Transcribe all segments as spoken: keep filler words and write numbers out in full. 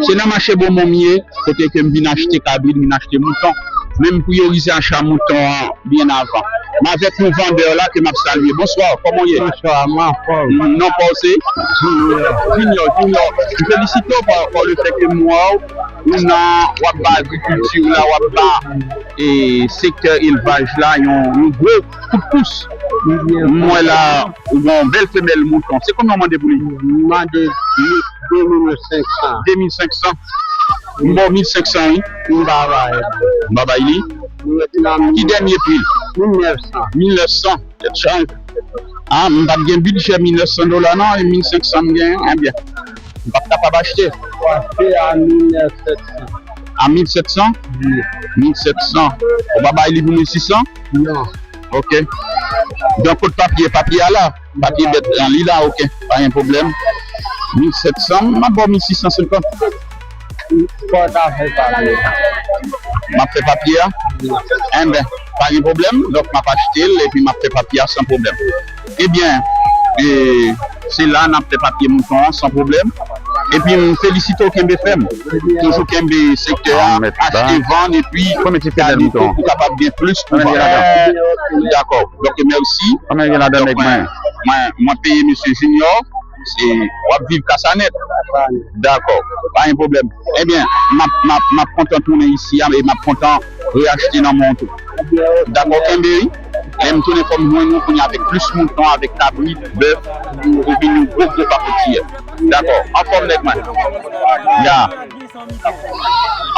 Se nan mache Bomon m ye, kote ke m vin achte kabrit, m vin achte mouton. Men m priyorize acha mouton an byen avan. M avèk yon vandè la ke m ap salye. Bonswa, kòman w ye? Bonswa, m anfòm. Non pa w se? Junior. Junior, Junior. M felisite w pa, pa le fè ke m wè w, ou nan, w ap ba agrikilti w la, w ap ba, e, sektè elvaj la, yon, yon gwo kout pous. M wè la, ou gen yon bèl femèl mouton. Se konbyen w mande pou li? M mande de mil senk san. De mil senk san. M ba w mil senk san, wi. M pa bay. M pa bay li? Ki dènye pri l? Mil nèf san. Mil nèf san. Tèt chaje. A, m pa t gen bidjè mil nèf san dola, non, e mil senk san m gen, ebyen. M p ap kapab achte. Achte a mil sèt san. A mil sèt san? Wi. Mil sèt san. Ou pa bay li pou mil sis san? Non. Ok. Donk, kot papye? Papye a la? Papye bèt lan li la, ok. Pa gen pwoblèm. Mil sèt san, m ap ba w mil sis san senkant. Fò w ta fè papye a. M ap fè papye a? Enben, pa gen pwoblèm. Donk, m ap achte l epi m ap fè papye a san pwoblèm. Ebyen, e, se la n ap fè papye mouton an san pwoblèm. Epi m felisite w, kenbe fèm. Toujou kenbe sektè a, achte, vann, epi gade pou, pou kapab gen plis pou vann. Dakò. Donk, mèsi. Donk, mwen, mwen, mwen peye mesye Junior. Se, w ap viv Kasanèt. Dakò, pa gen pwoblèm. Ebyen, m ap, m ap, m ap kontan tounen isi a, e m ap kontan reyachte nan men w tou. Dakò, kenbe wi. Lè m tounen fò m jwenn ou kounye a avèk plis mouton, avèk kabrit, bèf, pou vin yon gwo, gwo pakoutiyè. Dakò, anfòm nèg mwen. Ya.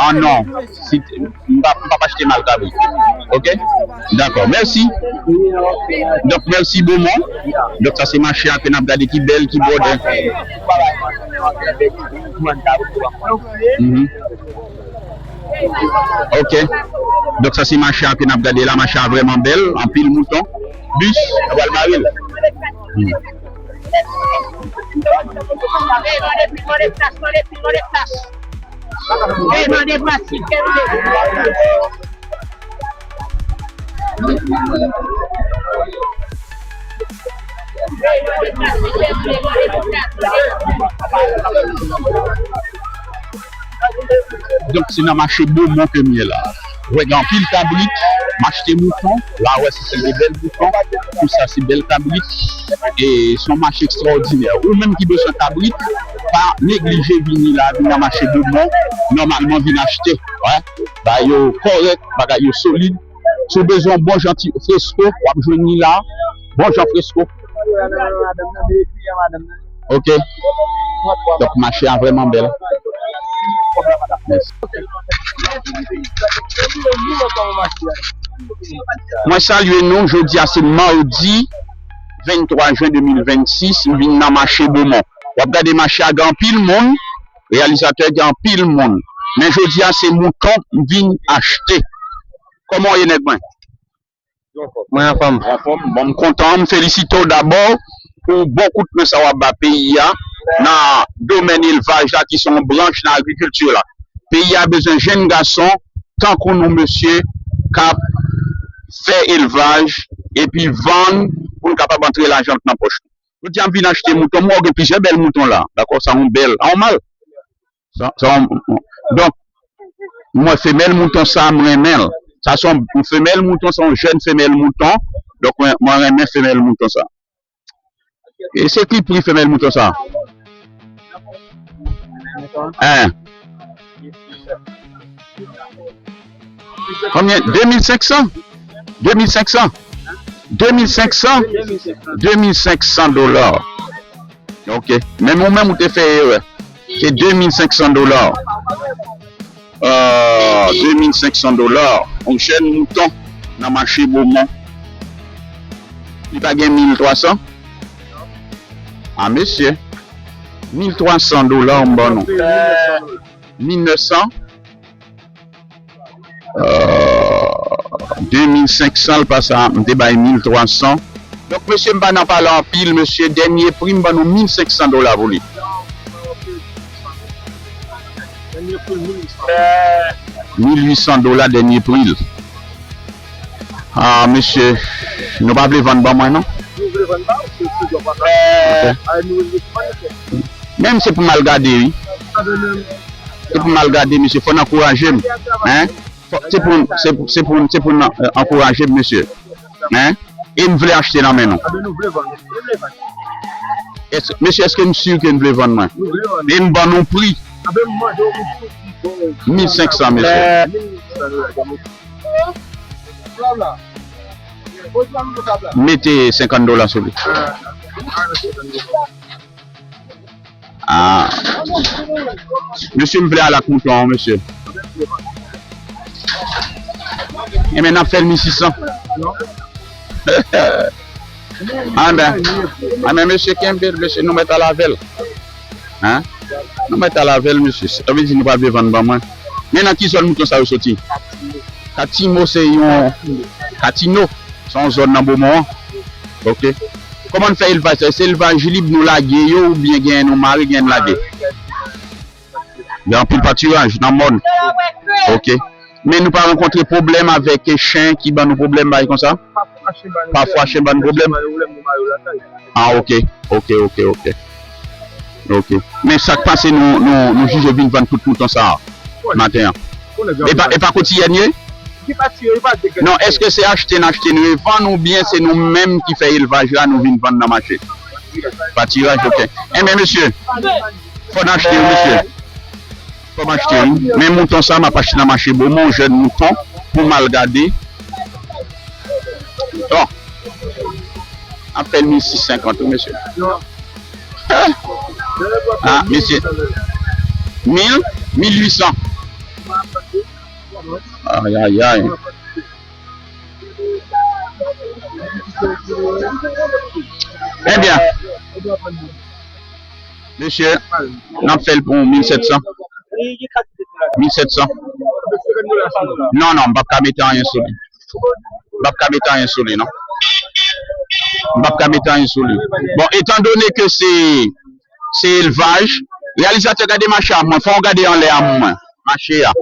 Ah non, si, m pa, m p ap achte mal kabrit. Ok? Dakò, mèsi. Donk, mèsi Bomon. Donk, sa se mache a ke n ap gade ki bèl, ki bwòdè. Mhm. Ok. Donk, sa se mache a ke n ap gade la. Mache a vrèman bèl. Anpil mouton. Bis, nou pral mare l. Hmm. Donk, se nan mache Bomon ke m ye la. Ou wè, gen anpil kabrit, m achte mouton, la, ou wè, se, se de bèl mouton, tout sa, se bèl kabrit, e se yon mache ekstraòdinè. Ou menm ki bezwen kabrit, pa neglije vini la, vin nan mache Bomon, nòmalman vin achte, wè, bagay yo kòrèk, bagay yo solid. Si w bezwen yon bon jan ti fresko, w ap jwenn li la. Bon jan fresko. Ok. Donk, mache a vrèman bèl. Mèsi. Mwen salye nou. Jodi a se madi venntwa jen de mil vennsis. M vin nan mache Bomon. W ap gade mache a, gen anpil moun. Reyalizatè, gen anpil moun. Men jodi a, se mouton m vin achte. Kòman w ye, nèg mwen? Mwen anfòm. Anfòm. Bon, m kontan, m felisite w dabò pou bon kout men sa w ap ba peyi a nan domèn elvaj la, ki se yon branch nan agrikilti la. Peyi a bezwen jèn gason tankou nou, mesye, k ap fè elvaj epi vann pou n kapab antre lajan nan pòch nou. Jodi a, m vin achte mouton, m wè w gen plizyè bèl mouton la. Dakò, sa yon bèl, a yon mal. Sa, sa, donk, m wè femèl mouton sa, m renmen l. Sa se yon, yon femèl mouton, se yon jèn femèl mouton. Donk, mwen, mwen renmen femèl mouton sa. E se ki pri femèl mouton sa? Hein? Konbyen? De mil senk san? De mil senk san? De mil senk san? De mil senk san dola. Ok. Men ou menm ou te fè erè. Se de mil senk san dola. Ah, de mil senk san dola. Yon jèn mouton nan mache Bomon. Li pa gen mil twa san? Ah, mesye. Mil twa san dola m ban nou. Mil nèf san. Euh, de mil senk san, l pa sa, m te bay mil twa san. Donk, mesye, m pa nan pale anpil, mesye, dènye pri, m ban nou mil senk san dola pou li. Mil uit san dola, dènye pri l. Ah, mesye, nou pa vle vann ban mwen, non? Ok. Menm se pou m al gade, wi. Se pou m al gade, mesye, fò n ankouraje m. Hein? Fò, se pou, se, se pou, se pou n, euh, ankouraje m, mesye. Hein? E m vle achte nan men nou. Es, mesye, èske m si ke n vle vann mwen? E m ban nou pri. Mil senk san, mesye. Mete senkant dola sou li. Ah. Mesye, m vle al ak mouton an, mesye. Enben, n ap fè l mil sis san. Anben, anben, mesye, kenbe l, mesye, nou mèt al avè l. Hein? Nou mèt al avè l, mesye. Sa vle di nou pa vle vann ban mwen. Men nan ki zòn mouton sa yo soti? Katimo se yon, Katino, se yon zòn nan Bomon an. Ok. Kòman n fè elvaj sa? Se elvaj lib nou lage yo oubyen gen nou mare, gen n lage? Gen anpil patiraj nan mòn. Ok. Men nou pa rankontre pwoblèm avèk chen ki ban nou pwoblèm, bagay konsa? Pafwa chen ban nou pwoblèm. Ah, ok. Ok, ok, ok. Ok. Men sa k pase nou, nou, nou jije vin vann tout mouton sa a maten an. E pa, e pa kotiyèn ye? Non, èske se achte n achte n revann oubyen se nou menm ki fè elvaj la, nou vin vann nan mache? Patiraj, ok. Enben, mesye, fò n achte yo, mesye. Fò m achte, wi. Men mouton sa, m ap achte nan mache Bomon, jèn mouton, pou m al gade. Bon. Ap fè l mil sis senkant, wi, mesye. Ah, mesye. Mil? Mil uit san. Ay, ay, ay. Ebyen, mesye, n ap fè l pou mil sèt san. Mil sèt san. Non, non, m p ap ka mete anyen sou li. M p ap ka mete anyen sou li, non. M p ap ka mete anyen sou li. Bon, etandone ke se, se elvaj, reyalizatè, gade mache a mwen, fò w gade anlè a mwen, mache a.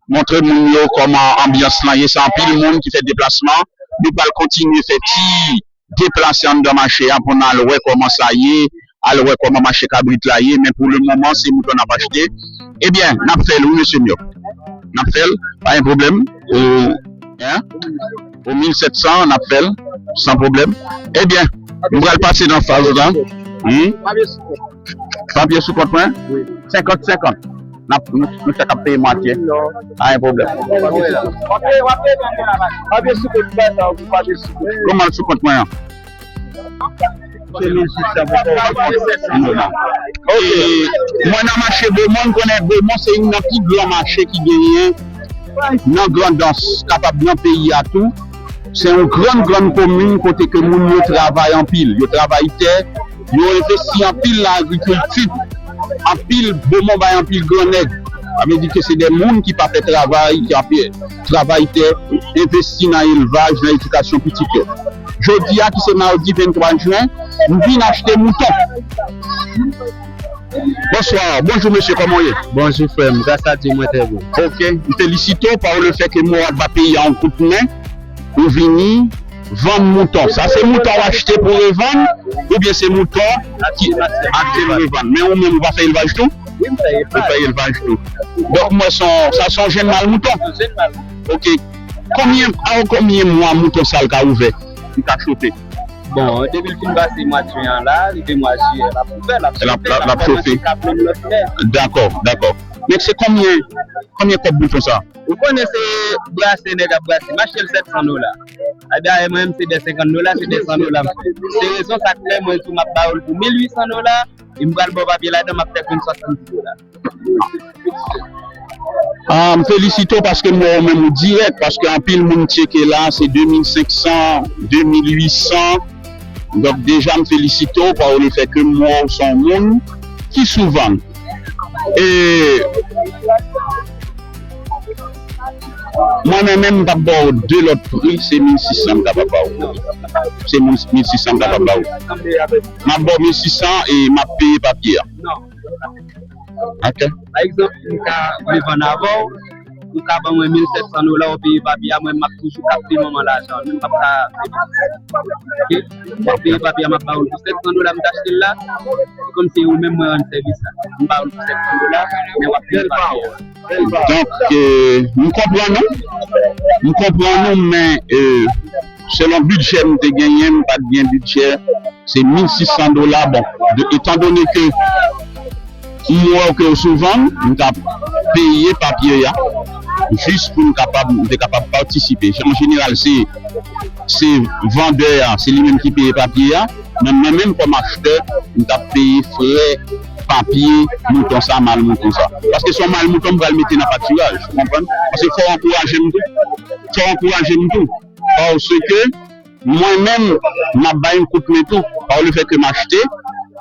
Montre moun yo kòman anbyans lan ye, se anpil moun ki fè deplasman. Nou pral kontinye fè ti deplase anndan mache a pou n al wè kòman sa ye, al wè kòman mache kabrit la ye, men pou le moman, se mouton n ap achte. Ebyen, n ap fè l, wi, mesye m yo. N ap fè l, pa gen pwoblèm. O, hein? O mil sèt san, n ap fè l, san pwoblèm. Ebyen, m pral pase nan faz la. Hmm? Papye sou kont mwen? Senkant senkant. N ap, nou, nou chak ap peye mwatye. Pa gen pwoblèm. Kòman l sou kont mwen an? Se mil sis san pou kòb. Ok. Mwen nan mache Bomon, m konnen Bomon se youn nan pi gran mache ki genyen nan Grandans, kapab nan peyi a tou. Se yon grann, grann komin kote ke moun yo travay anpil. Yo travay tè, yo envesti anpil nan agrikilti. Anpil Bomon bay anpil gran nèg. Sa vle di ke se de moun ki pa fè travay, ki ap travay tè, envesti nan elvaj, nan edikasyon pitit yo. Jodi a, ki se madi venntwa jen, m vin achte mouton. Bonswa, bonjou mesye, kòman w ye? Bonjou frè m, gras a Dye mwen trè byen. Ok, m felisite w pa le fè ke MOAD ba peyi a yon kout men, ou vini vann mouton. Sa se mouton w achte pou revann, oubyen se mouton ki achte pou revann? Men ou menm ou pa fè elvaj tou? Wi, m fè elvaj. Ou fè elvaj tou. Donk mwen se yon, sa se yon jenn mal mouton. Yon jenn mal mouton. Ok. Konbyen, a konbyen mwa mouton sa l ka ouvè? Li ka chofe? Bon, depi l fin pase mwa jen an la, rive mwa jiyè, l ap ouvè, l ap chofe, l ap chofe. L ap pran lòt lè. Dakò, dakò. Men se konbyen, konbyen kòb mouton sa? Ou konnen se brase nèg ap brase. M achte l sèt san dola. A dayè mwen menm se de senkant dola, se de san dola m fè. Se rezon sa k fè mwen di w m ap ba w l pou mil uit san dola, e m pral ba w papye ladan, m ap fè pou n swasanndis dola. Ah, m felisite w paske m wè w menm ou dirèk, paske anpil moun tcheke la, se de mil senk san, de mil uit san. Donk deja m felisite w pa le fè ke m wè w se yon moun ki souvan. E mwen menm, menm m p ap ba w de lòt pri, se mil sis san m kapab ba w. Se mil sis san m kapab ba w. M ap ba w mil sis san e m ap peye papye a. Ok. Pa egzanp, m ka vle vann avè w, Ou ka ban mwen mil sèt san dola, ou peye papye a, mwen, m ap toujou ka peye manman lajan, menm m ap ka. Ok? W ap peye papye a, m ap ba ou l pou sèt san dola, m t achte l la. Se kòmsi se ou menm mwen rann sèvis la. M ba ou l pou sèt san dola, men w ap peye papye a. Donk, euh, m konprann ou. M konprann ou, men, euh, selon bidjè m te genyen, m pa t gen bidjè. Se mil sis san dola. Bon, de, etandone ke m wè ke w sou vann, m t ap peye papye a jis pou m kapab, m te kapab patisipe. An jeneral, se, se vandè a, se li menm ki peye papye a, men mwen menm kòm achtè, m t ap peye frè papye mouton sa, mal mouton sa. Paske se yon mal mouton m pral mete nan patiraj, ou konprann? Paske fò w ankouraje m tou. Fò w ankouraje m tou. Paske mwen menm, m ap bay yon kout men tou. Pa le fè ke m achte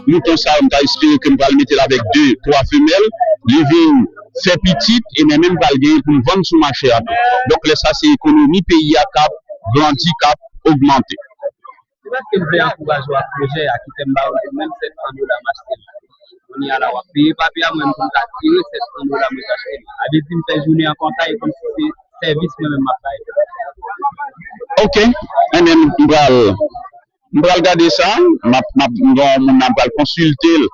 mouton sa yo, m ta espere ke m pral mete l avèk de, twa femèl, li vin fè pitit, e men menm pral genyen pou m vann sou mache a tou. Donk, lè sa, se ekonomi peyi a k ap grandi, k ap ogmante. Se paske m vle ankouraje w ak pwojè a ki fè m ba ou menm sèt san dola m achte l. Kounye a la, w ap peye papye a, mwen, pou m ka tire sèt san dola mwen t achte l. Sa vle di, m fè jounen an konsa, e kòmsi se sèvis mwen menm m ap bay. Ok. Enben, m pral, m pral gade sa. M ap, m ap, m gen yon moun nan m pral konsilte l.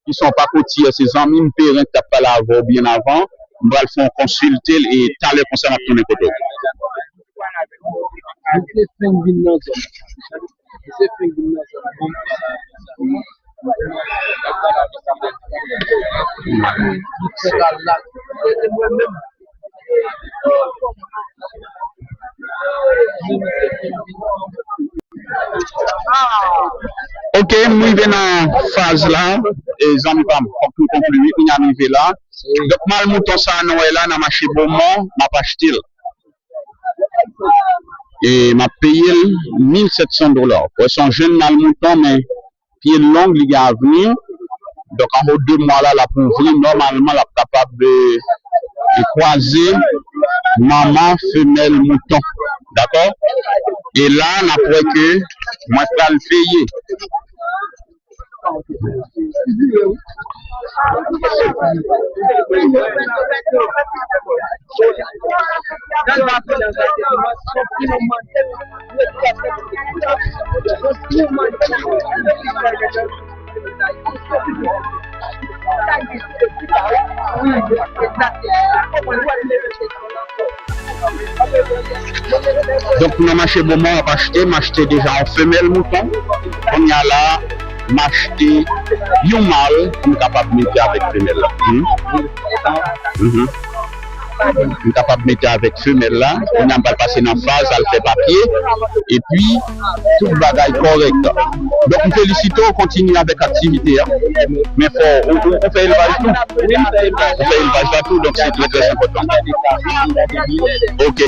Ki se yon pakotyè, se zanmi m Peren ki t ap pale avè w byen avan. M pral fè yon konsilte l e talè konsa m ap tounen kote w. Misye fenk vin nan zòn. Misye fenk vin nan zòn. Ok, m rive nan faz la, e zanmi pa m, fòk nou konkli, wi, kounye a m rive la. Donk, mal mouton sa a nou wè la, nan mache Bomon, m ap achte l. E m ap peye l mil sèt san dola. Wè, se yon jenn mal mouton, men pye l long, li gen avni. Donk, anwo de mwa la, l ap ouvri. Nòmalman, l ap kapab, e, e kwaze manman femèl mouton. Dakò? E la, n ap wè ke mwen pral peye. Donk, nan mache Bomon, w ap achte, m achte deja yon femèl mouton. Kounye a la, m achte yon mal pou m kapab mete avèk femèl la. Hmm? Mhm. M kapab mete avèk femèl la. Kounye a, m pral pase nan faz, al fè papye. Epi, tout bagay kòrèk. Donk, m felisite w, kontinye avèk aktivite a. Men fò, ou, ou, ou fè elvaj tou. Ou fè elvaj la tou, donk se trè, trè enpòtan. Ok. Ok.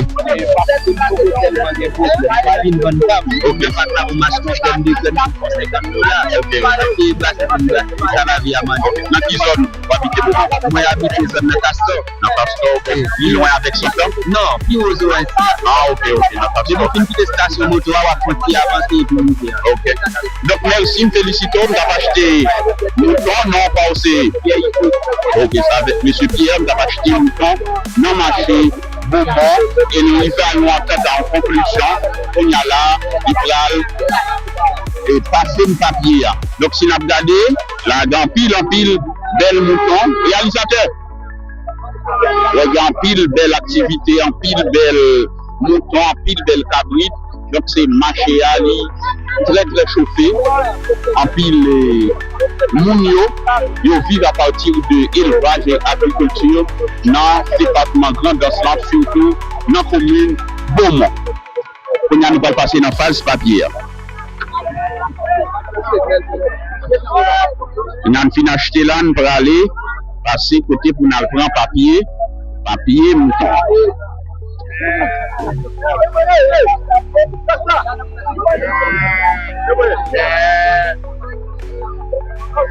Nan ki zòn w abite, Bobo? Mwen abite zòn nan Kastò. Nan Kastò, ok. Li lwen avèk Sontan? Non, pi wo Zorèy. Ah, ok, ok, nan Kastò. Depi w fin kite estasyon moto a, w ap pran ti avanse epi w rive a. Ok. Donk, mèsi, m felisite w, m t ap achte mouton, non pa w se Pierre Yves. Ok, se avèk mesye Pierre, m t ap achte mouton nan mache Bomon, e nou rive a yon antant, a yon konklizyon. Kounye a la, li pral, e, pase m papye a. Donk, si n ap gade, la, gen anpil, anpil bèl mouton. Reyalizatè! Wè, gen anpil bèl aktivite, anpil bèl mouton, anpil bèl kabrit. Donk, se mache a, li trè, trè chofe. Anpil, eh, moun yo, yo viv apati de elvaj e agrikilti nan depatman Grandans lan, sitou nan komin Bomon. Kounye a, nou pral pase nan faz papye a. Kounye a, n fin achte la, n prale pase kote pou n al pran papye, papye mouton.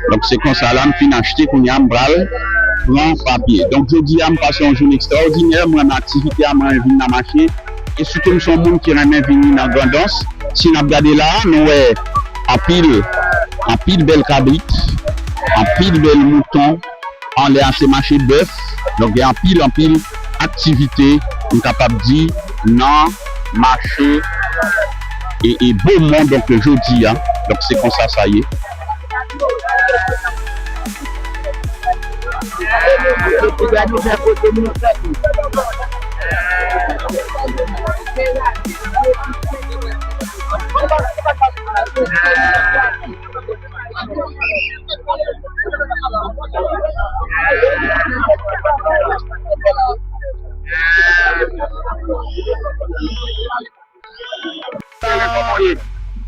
Donk, se konsa la, m fin achte, kounye a, m pral pran papye. Donk, jodi a, m pase yon jounen ekstraòdinè, mwen renmen aktivite a, mwen renmen vin nan mache. E sitou, m se yon moun ki renmen vini nan Grandans. Si n ap gade la a, nou wè anpil, anpil bèl kabrit, anpil bèl mouton. Anlè a, se mache bèf. Donk, gen anpil, anpil aktivite, m kapab di, nan mache e, e Bomon, donk, jodi a. Donk, se konsa sa ye.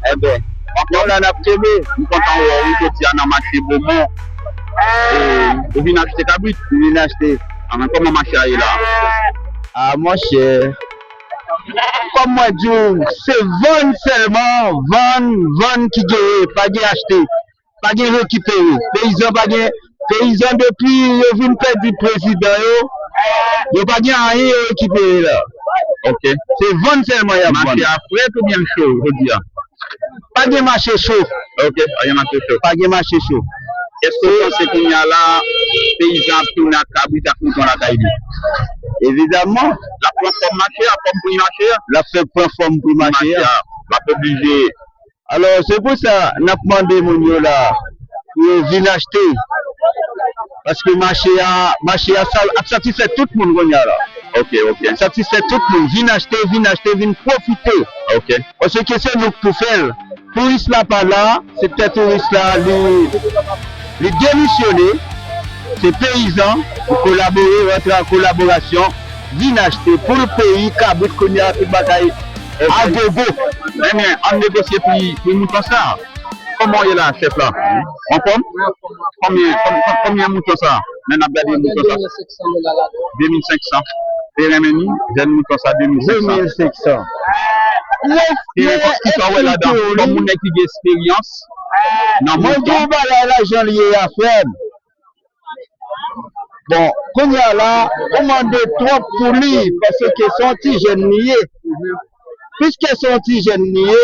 Enben, nou la n ap kenbe. M kontan wè w wi jodi a nan mache Bomon. E, ou vin achte kabrit? M vin achte. Anben, kòman mache a ye la? A, monchè, kòm mwen di w, se vann sèlman, vann, vann ki genyen, pa gen achte. Pa gen rekipere. Peyizan pa gen, peyizan depi yo vin pèdi prezidan yo, yo pa gen anyen yo rekipere la. Ok. Se vann sèlman y ap vann. Mache a frèt oubyen l cho jodi a? Pa gen mache cho. Ok, pa gen mache cho. Pa gen mache cho. Èske w panse kounye a la, peyizan ap tounen ak kabrit ak mouton lakay li? Evidaman. L ap pran fòm mache a, fòm pri mache a? L ap fè pran fòm pri mache a. L ap oblije Alò, se pou sa n ap mande moun yo la pou yo vin achte. Paske mache a, mache a sa, ap satisfè tout moun kounye a la. Ok, ok. Satisfè tout moun. Vin achte, vin achte, vin pwofite. Ok. Paske se nou k pou fè l. Touris la pa la, sektè touris la, li, li demisyone. Se peyizan pou kolabore, rantre an kolaborasyon, vin achte pou l peyi, kabrit kounye a, tout bagay a gogo. Ebyen, ann negosye pri, pri mouton sa. Kòman w ye la, chèf la? Anfòm? Konbyen, konbyen, konbyen mouton sa? Men n ap gade mouton sa. De mil senk san dola la. De mil senk san. Te renmen ni, jèn mouton sa, de mil senk san. De mil senk san. Ki sa w wè ladan? Kòm moun nèg ki gen esperyans nan mouton. Mwen di w bagay la jan l ye a, frè m. Bon, kounye a la, ou mande twòp pou li, paske se yon ti jèn li ye. Piske se yon ti jèn li ye,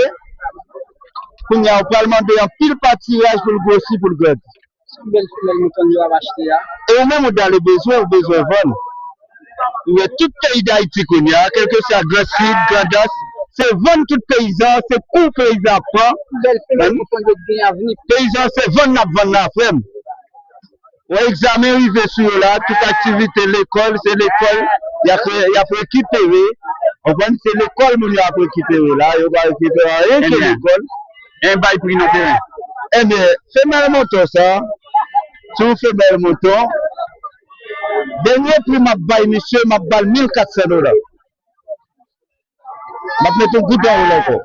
kounye a, ou pral mande anpil patiraj pou l gwosi, pou l grandi. Se yon bèl femèl mouton yo ap achte a. E ou menm, ou ta le bezwen, ou bezwen vann. Ou wè tout peyi Dayiti kounye a, kèlkeswa Gran Sid, Grandans, se vann tout peyizan, se kou peyizan ap pran. Bèl femèl mouton yo gen avni. Peyizan, se vann n ap vann la, frè m. Wè, egzamen rive sou yo la, tout aktivite lekòl, se lekòl y ap, y ap rekipere. Konprann? Se lekòl moun yo ap rekipere la, yo pa rekipere anyen ke lekòl. En bay pri nan teren. Enben, femèl mouton sa, se yon femèl mouton. Dènye pri m ap bay misye, m ap ba l mil kat san dola. M ap mete yon goud anwo l ankò.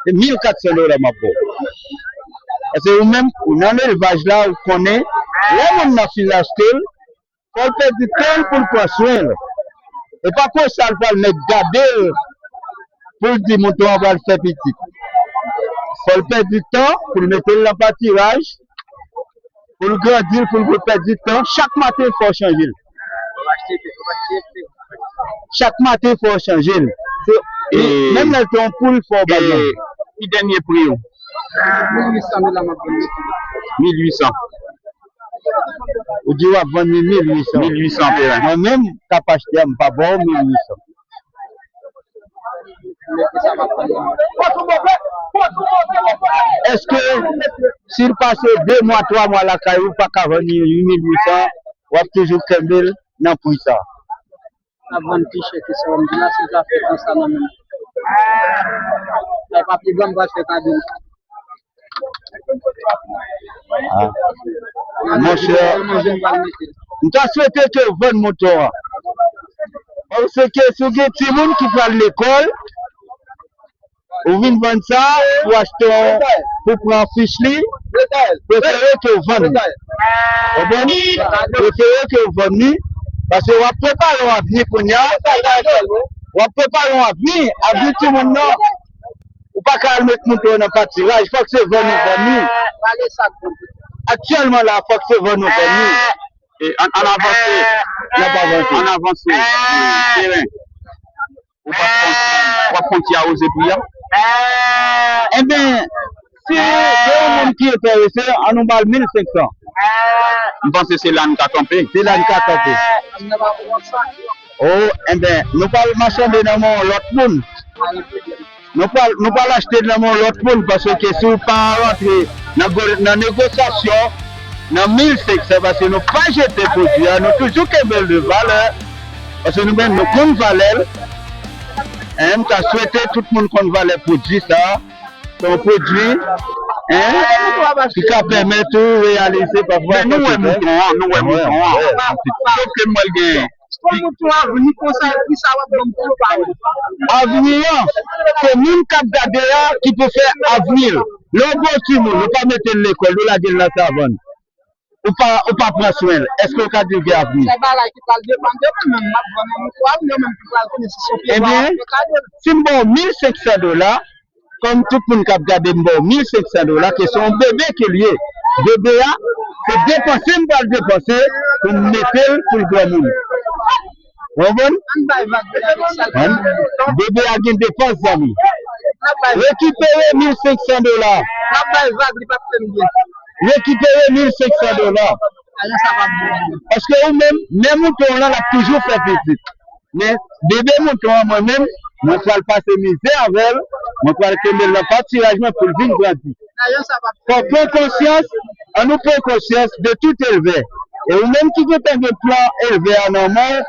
Se mil kat san dola m ap ba w. Paske ou menm, ou nan lelvaj la, ou konnen, lè moun nan fin achte l, fò l pèdi tan l pou l pran swen l. E pa konsa l pral mèt gade l pou l di mouton an pral fè pitit. Fò l pèdi tan pou l mete l nan patiraj, pou l grandi l, pou l pèdi tan. Chak maten, fò w chanje l. Chak maten, fò w chanje l. Se, e, menm lè l te yon poul, fò w ba l manje. Ki dènye pri w? Mil uit san dola m ap vann li. Mil uit san. Ou di w ap vann li mil uit san. Mil uit san peren. Mwen menm, k ap achte a, m pa ba w mil uit san. Èske si l pase de mwa, twa mwa lakay ou, pa ka vann li mil uit san, w ap toujou kenbe l nan pri sa? L ap vann pi chè ke sa w di la, si l ta fè konsa nan men m. Sa pa pi gran, m pral fè kado. Ah. Monchè, m ta swete ke w vann mouton an. Paske si w gen timoun ki pral lekòl, ou vin vann sa, pou achte yon, pou pran fich li, prefere ke w vann li. Konprann? Prefere ke w vann li, paske w ap prepare yon avni kounye a. W ap prepare yon avni, avni timoun nan. Ou pa ka al met mouton nan patiraj, fòk se vann ou vann li. Aktyèlman la, fòk se vann ou vann li. E, ann, ann avanse. N ap avanse. Ann avanse. Teren. Ou p ap fon, w ap fon ti awoze pri a? Enben, si se yon moun ki enterese, ann nou ba l mil senk san. M panse se la n ka kanpe. Se la n ka kanpe. Oh, enben, nou pral machande nan men yon lòt moun. Nou pral, nou pral achte nan men yon lòt moun, paske si w pa rantre nan, nan negosyasyon, nan mil senk san, paske nou pa jete pwodui a, nou toujou kenbe l de valè, paske nou menm, nou konn valè l. Hein, m ta swete tout moun konn valè pwodui sa. Se yon pwodui, hein, ki ka pèmèt ou reyalize pafwa. Men nou wè mouton an, nou wè mouton an. Sof ke m wè l gen. Fò mouton an vini konsa, epi sa w ap ban m pou yo pa wè. Avni an, se moun k ap gade a ki pou fè avni l. Lè w gen yon timoun, ou pa mete l lekòl, ou lage l nan savann. Ou pa, ou pa pran swen l, èske w ka di l gen avni? Se bagay ki pral depann de mwen menm, m ap vann yon mouton avni, yo menm ki pral konnen si se yon pye bwa yo ka di l. Si m ba w mil senk san dola, kòm tout moun k ap gade m ba w mil senk san dola, ke se yon bebe ke l ye. Bebe a, se depanse m pral depanse pou m mete l pou l granmoun. Ou konprann? Bebe a gen depans, zanmi. Rekipere mil senk san dola. Rekipere mil senk san dola. Paske ou menm, men mouton w lan, l ap toujou fè pitit. Men, bebe mouton an, mwen menm, mwen pral pase mizè avè l, mwen pral kenbe l nan patiraj mwen pou l vin grandi. Fò pran konsyans, ann nou pran konsyans de tout elvè. E ou menm ki gentan gen plan elvè a nan men w,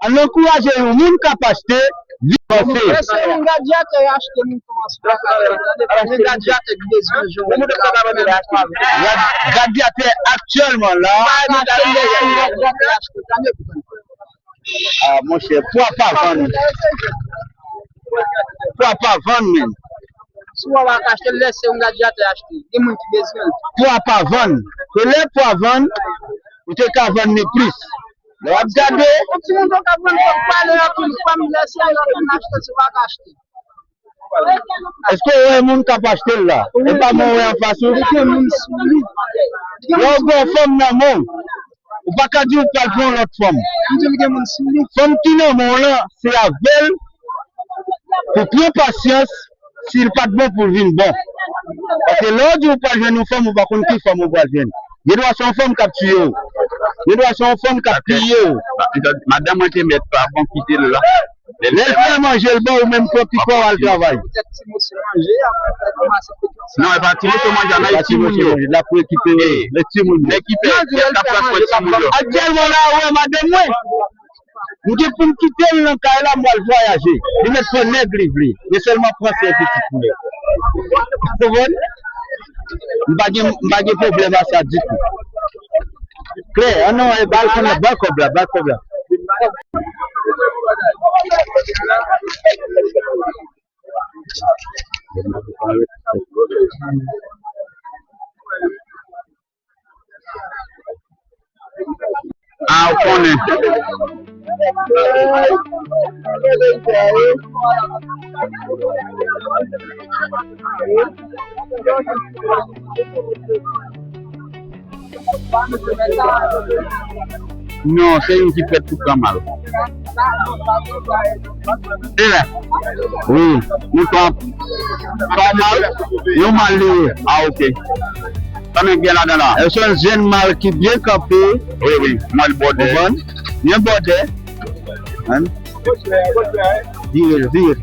ann ankouraje yon moun k ap achte, vin panse. Èske yon radyatè achte mouton an sou la kay la? Yon radyatè ki bezwen jan. Yon radyatè, radyatè aktyèlman la. Ah, monchè, pwa pa vann. Pwa pa vann, men. Si w pa ka achte l, lèse yon radyatè achte. Gen moun ki bezwen l. Pwa pa vann. Ke lè pwa vann, ou te ka vann li plis. Lè w ap gade. Yon timoun tou ka vann, fòk pale anpil, fò m lèse lòt moun achte, si w pa ka achte. Èske w wè moun k ap achte l la? E pa mwen wè anfas ou? Li gen moun sou li. Lè w gen yon fanm nan men w, ou pa ka di w pral pran yon lòt fanm. M di l gen moun sou li. Fanm ki nan men w lan, se avè l pou pran pasyans, si l pa t bon pou l vin bon. Paske lè w di w pral jwenn yon fanm, ou pa konn ki fanm ou pral jwenn. Gen dwa se yon fanm k ap tiye w. Gen dwa se yon fanm k ap piye w. Madanm mwen te mèt pa bon kite l la. Lè l fè manje, l ba w, ou menm pran pika w al travay. Non, e pa ti moso manje a, nan e timoun yo. L ap rekipere le timoun yo. Nèg ki fè, nèg k ap pran swen timoun yo. Aktyèlman la, ou wè madanm mwen. M gen pou m kite l nan kay la, m pral vwayaje. Li mèt pran nèg li vle. Men sèlman pran swen pitit mwen. Ou konprann? M pa gen, m pa gen pwoblèm a sa ditou. Klè, an non, e ba l kòb la, ba l kòb la, ba l kòb la. Ah, ou konnen. Non, se youn ki prèt pou pran mal. E la. Wi. Mouton an pa mal. Yon mal li ye. Ah, ok. Sa men gen ladan la? E se yon jenn mal ki byen kanpe. Wi, wi. Mal bòdè. Konprann? Byen bòdè. Hein? Vire l, vire l.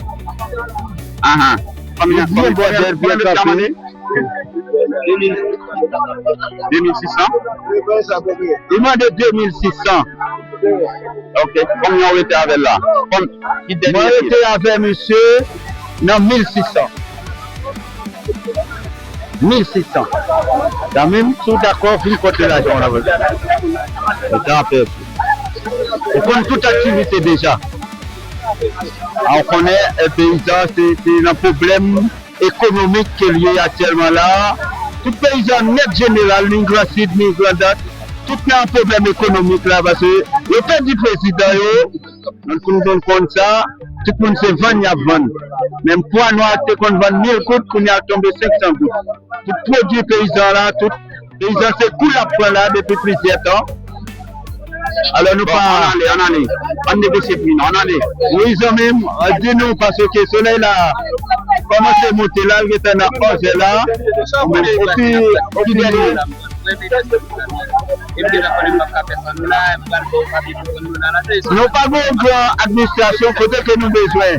Ahan. Konbyen, byen bòdè, byen kanpe. De mil, de mil sis san. Li mande de mil sis san. Ok. Konbyen ou rete avè l la? Mwen rete avè misye nan mil sis san. Mil sis san. Zanmi m, si w dakò, vin pote lajan w la. Mete an pè. Ou konn tout aktivite deja. A, ou konnen, e, peyizan, se, se nan pwoblèm ekonomik ke l ye aktyèlman la. Tout peyizan nèt jeneral, ni Gran Sid, ni Grandans, tout nan pwoblèm ekonomik la, paske yo pèdi prezidan yo. Donk, pou nou konn sa, tout moun se vann y ap vann. Menm pwa nwa te konn vann mil goud, kounye a l tonbe senk san goud. Tout pwodui peyizan la, tout peyizan se kou l ap pran la depi plizyè tan. Alò nou pa. Ann ale, ann ale. Ann negosye pri nou, ann ale. Wi, zanmi m, di nou, paske solèy la kòmanse monte la, l gentan nan onz è la. Opi, opi dènye. Epi de la fwa nou p ap ka fè san dola, m pral ba w papye pou san dola la. Nou pa gen yon gran administrasyon kote ke nou bezwen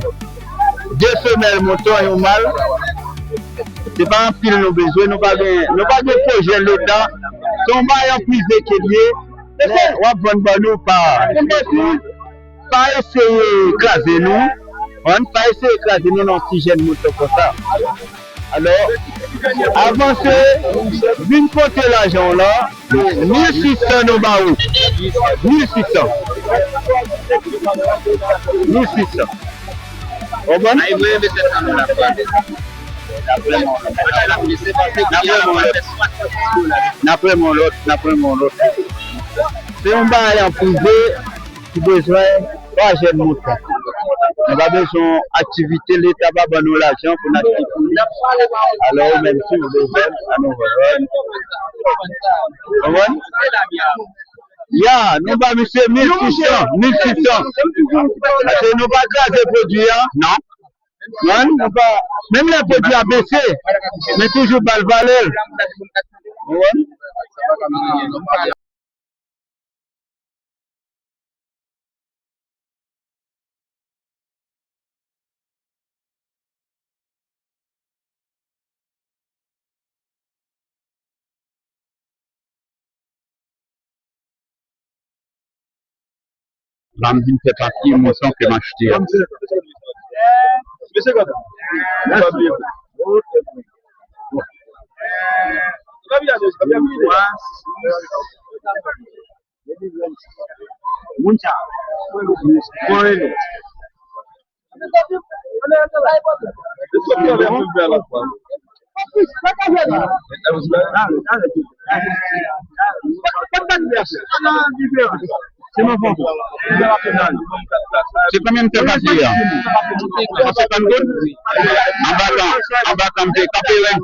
de femèl mouton, yon mal. Se pa anpil nou bezwen, nou pa gen, nou pa gen pwojè Leta. Se yon bagay an prive ke l ye. W ap vann ban nou pa, pa eseye kraze nou. Konprann? Pa eseye kraze nou nan ti jèn mouton konsa. Alò, avanse, vin pote lajan w la. Mil sis san nou ba ou. Mil sis san. Mil sis san. Konprann? Ay, mwen, mesye, sa nou la frape. N ap renmen yon lòt. N ap renmen yon lòt. N ap renmen yon lòt. N ap renmen yon lòt. Se yon bagay an prive ki bezwen twa jèn mouton. Nou pa bezwen aktivite, Leta pa ban nou lajan pou n achte pou li. Alò, ou menm, si w bezwen, an nou vann. Konprann? Ya, nou ba misye mil sis san, mil sis san. Paske nou pa kraze pwodui a, non. Konprann? Nou pa, menm lè pwodui a bese, men toujou ba l valè l. Konprann? La m vin fè papye mouton ke m achte a. Moun sa, bon rele. Se konbyen m fè papye a? Cent cinquante goud? Anba tan, anba tan m te kanpe ren.